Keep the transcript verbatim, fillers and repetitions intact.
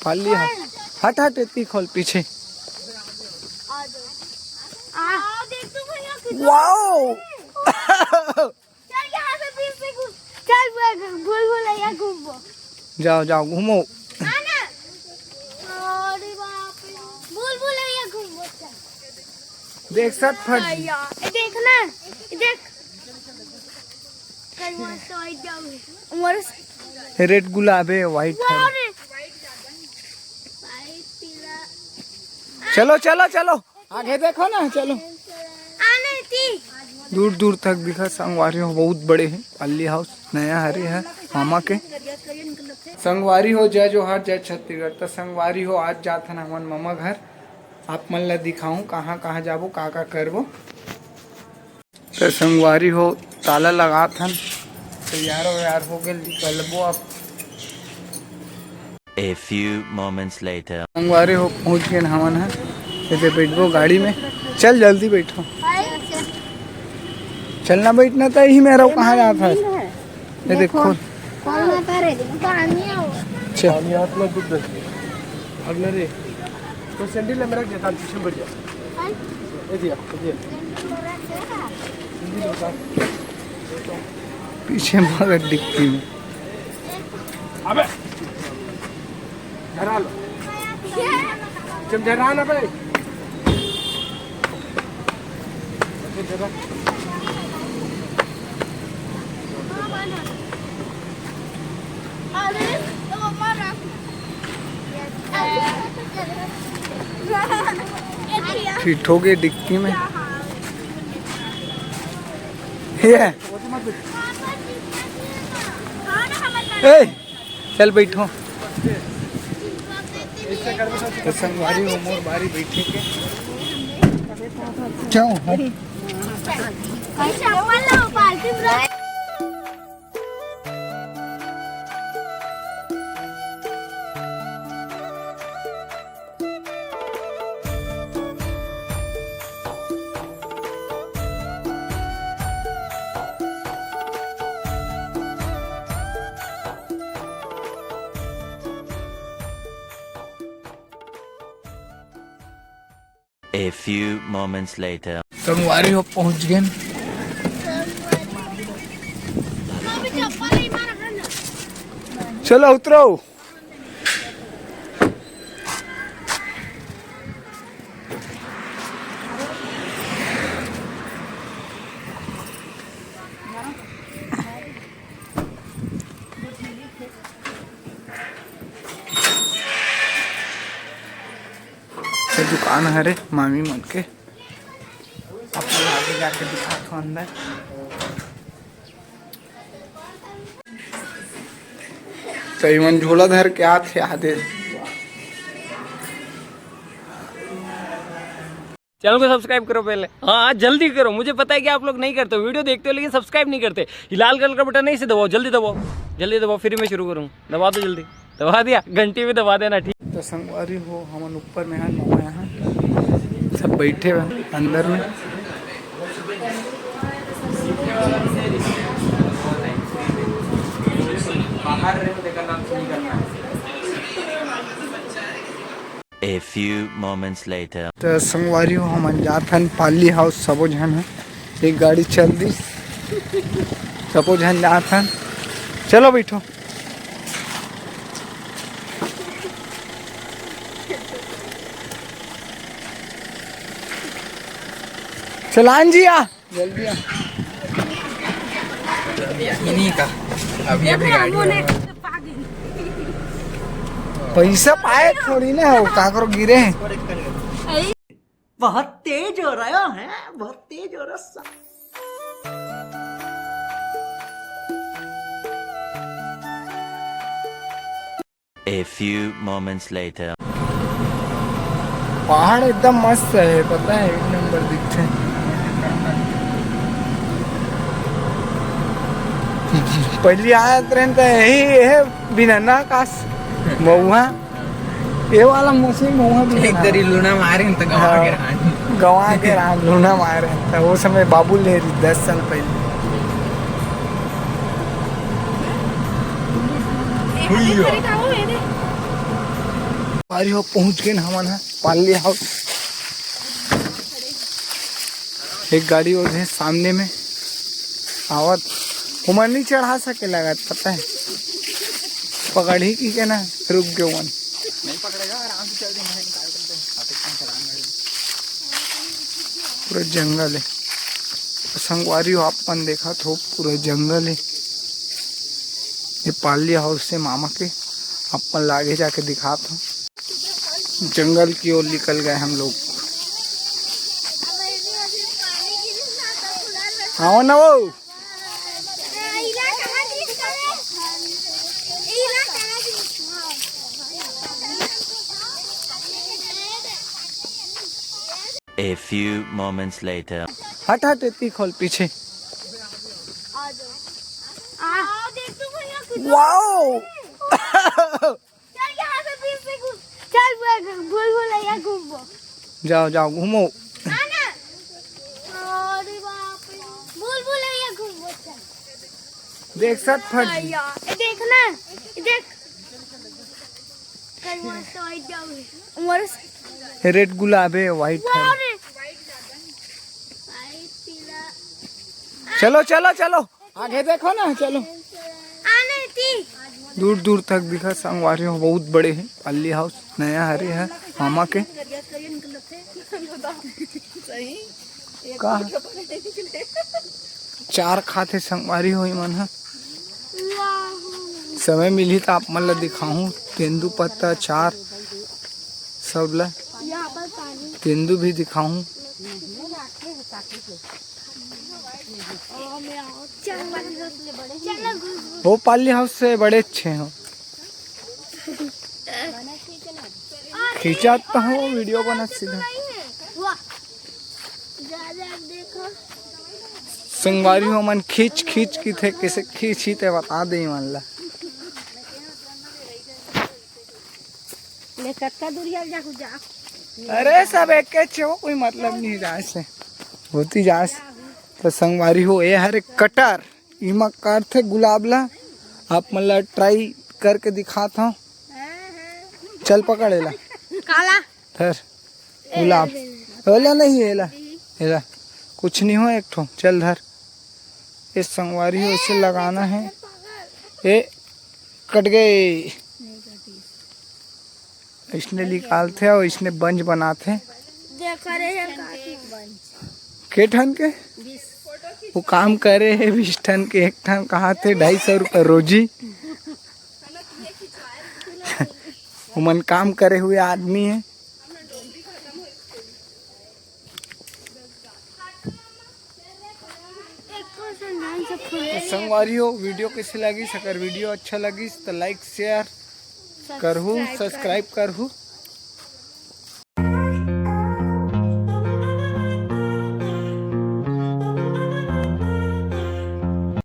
खाली है। हट हट, एती खोल पीछे। आ, देख तो भैया कितना वाओ। चल यहाँ से फिर से घूम। चल बुलबुलैया घूमबो। जाओ जाओ घूमो। आना। अरे बाप रे। बुलबुलैया घूमबो चल। देख सत फट। भैया, ए देख ना। ए देख। कल मस्त हो जाऊंगी। मोर रेड गुलाब है, व्हाइट वाह है। रे। चलो चलो चलो, आगे देखो ना, चलो। आने ती। दूर दूर तक दिखा संगवारी हो, बहुत बड़े है पाली हाउस, नया हरे है मामा के। संगवारी हो, जय जोहार, जय छत्तीसगढ़। तो संगवारी हो, आज जात हन हमन मामा घर। आप मन ला दिखाऊं कहाँ कहाँ जाबो, का का करबो। तो संगवारी हो, ताला लगात हन। तैयार वैयार हो गए, निकलबो अब। A few moments later. संगवारी हो, पहुंच गए हमन ह। एदे बैठबो गाड़ी में। चल जल्दी बैठो। चलना बैठना तो यही मेरा कहाँ जात है। ये देखो। कौन आता रे? पानी आओ। चल। पानी हाथ में दूध दे। अब ना रे। तो सैंडल में रख देता, पीछे बढ़ जा। ये दिया, ये दिया। पीछे मगर डिक्की में। अबे। डरा लो। तुम डरा ना भाई। फिट हो गए डिक्की में। ये। ए, चल बैठो। तो संगवारी हो, मोर बारी बैठे के। क्या हो? A few moments later. संगवारी हो पहुंच गए। चलो उतरो। ये दुकान हरे मामी मन के, अपन आगे जाके दिखात हो अंदर। तो इमन झोला धर के आत हे आदे। चैनल को सब्सक्राइब करो पहले। हाँ हाँ, जल्दी करो, मुझे पता है कि आप लोग नहीं करते हो, वीडियो देखते हो लेकिन सब्सक्राइब नहीं करते। ये लाल कलर का बटन है, इसे दबाओ, जल्दी दबाओ, जल्दी दबाओ, फिर मैं शुरू करूँ। दबा दो जल्दी, दबा दिया, घंटी भी दबा देना। ठीक। तो संगवारी हो, हमन ऊपर में हैं, मामा यहाँ सब बैठे हुए हैं अंदर में। बाहर रहे तो देखा नाम सुनी करना है। A few moments later. तो संगवारी हो, हमन जात हन पाली हाउस, सबो झन ह। एक गाड़ी चल दी, सबो झन जात हन। चलो बैठो। चलान जी आ। जल्दी आ। इन्हीं का। अभी अभी गाड़ी है। पैसा पाए थोड़ी ना हो, काकरो गिरे हैं। बहुत तेज हो रहा है, बहुत तेज हो रहा है। A few moments later. पहाड़ एकदम मस्त है, पता है, एक नंबर दिखते हैं। पहली आया ट्रेन तो यही है, बिना ना कास महुआ, ये वाला मौसम महुआ भी एक दरी लूना मारे तो गवा हाँ। के रहन। गवा के रहन, लूना मारे तो वो समय बाबू ले रही दस साल पहले। हुई हो। अरे हो, पहुंच गेन हमन ह पाली हाउस। एक गाड़ी और हे सामने में आवत, ओमन नहीं चढ़ा सके लागत, पता है, पकड़ही कि के ना, रुक गए ओमन। नहीं पकड़ेगा, आराम से चल देंगे, निकाल देंगे। पूरा जंगल है संगवारी हो, आप मन देखत हो पूरा जंगल है। ये पाली हाउस से मामा के, आप मन ला आगे जाके दिखात हो। जंगल की ओर निकल गए हम लोग। आओ ना वो। A few moments later. हट हट, इतनी खोल पीछे। आओ, देख तो भैया कितना वाओ। चल यहाँ से फिर से घूम। चल बुआ, भूल भुलैया घूमबो। जाओ जाओ घूमो। आना। अरे बाप रे। भूल भुलैया घूमबो, चल। देख सत फट। भैया, ये देख ना, ये देख। कल मस्त वाइट जाओगे। उमर रेड गुलाब है, व्हाइट वाह है। रे। वाइट पीला। चलो चलो चलो, आगे देखो ना, चलो। आने ती। दूर दूर तक दिखा संगवारी हो, बहुत बड़े है पाली हाउस, नया हरे है मामा के। का चार खाते संगवारी हो मन ह। समय मिलही त आप मन ला दिखाहूँ, तेंदू पत्ता चार सब ला, यहाँ पर पानी। तेंदू भी दिखाहूँ। चल, चल ना घुस। वो पाली हाउस से बड़े अच्छे हो। खींचा तो हो, वीडियो बना सीधा। वाह। जा, जा, देखो। संगवारी हो मन खींच खींच की थे, कैसे खींची थे बता दे मन ला। ले कतका दूरिया जा, जा। अरे सब एक के छे हो, कोई मतलब नहीं जाए से, होती जाए से। तो संगवारी हो, ये हरे कटर, इमा काटथे गुलाब ला। आप मन ला ट्राई करके दिखात हूँ। चल पकड़ एला, काला। धर गुलाब। ओला नहीं, एला, एला कुछ नहीं हो, एक ठो। चल धर, ये संगवारी हो, इसे लगाना है। ये कट गए। इसने निकालथे और इसने बंज बनाथे। देखो रे, ये काफी के ठन के वो काम करे है, बीस ठन के एक ठन कहा थे ढाई सौ रुपये रोजी। उमन काम करे हुए आदमी है। एक परसेंट ढाई सौ फुल। तो संगवारी हो, वीडियो कैसे लगिस? अगर वीडियो अच्छा लगिस तो लाइक शेयर करहू, सब्सक्राइब करहू।